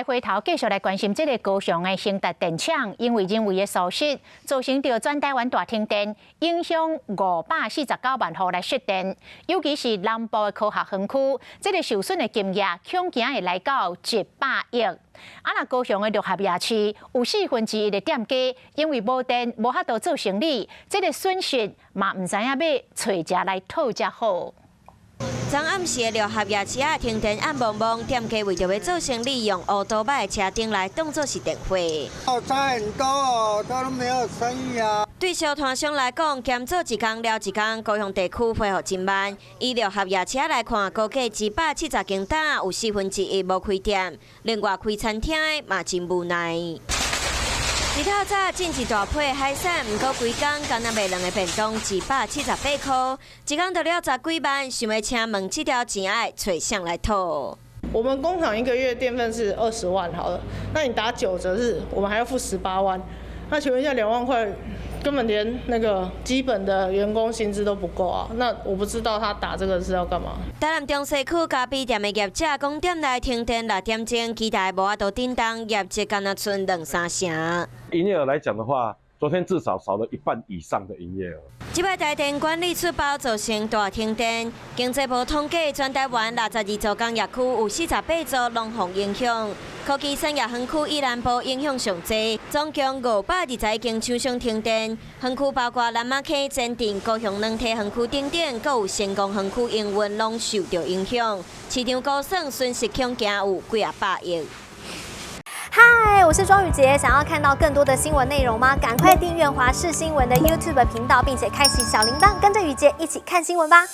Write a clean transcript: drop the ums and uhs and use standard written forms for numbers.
來回頭繼續來關心這个高雄的興達電廠，因為人為的疏失，造成著全台灣大停電，影響549萬戶來失電。尤其是南部的科學園區，這个受損的金額恐驚會來到100億。啊，若高雄的六合夜市有1/4的店家因為無電無法度做生理，這个損失嘛毋知影欲揣誰來討才好。昨暗時的六合夜市仔停電暗濛濛，店家為著欲做生理，用烏多擺的車燈來當做是電火。哦，差很多哦，都沒有生意啊。對小攤商來講，兼做一工了一工，高雄地區恢復真慢。以六合夜市來看，估計170間檔有1/4無開店，另外開餐廳的嘛真無奈。日透早進一大批海產，毋過規工敢若賣兩个便當178塊，一工就了十幾萬，想欲請問這條錢愛揣誰來討？我們工廠一個月電費是20萬，好了，那你打9折是，我們還要付18萬，那請問一下2萬塊，根本連那個基本的員工薪資都不夠啊！那我不知道他打這個是要幹嘛。台南中西區咖啡店的業者講，店內停電6點鐘，期待無法度振動，業績敢若賰兩三成。營業額來講的話，昨天至少少了一半以上的營業額。這擺台電管理出包造成大停電，經濟部統計，全台灣62座工業區有48座攏予影響。科技產業園區以南部影響上濟，總共521間廠商停電。園區包括蘭馬溪、前鎮、高雄軟體園區等等，閣有成功園區營運攏受著影響。市場估算損失恐驚有幾仔百億。嗨，我是莊宇傑，想要看到更多的新聞內容嗎？趕快訂閱華視新聞的 YouTube 頻道，並且開啟小鈴鐺，跟着宇傑一起看新聞吧。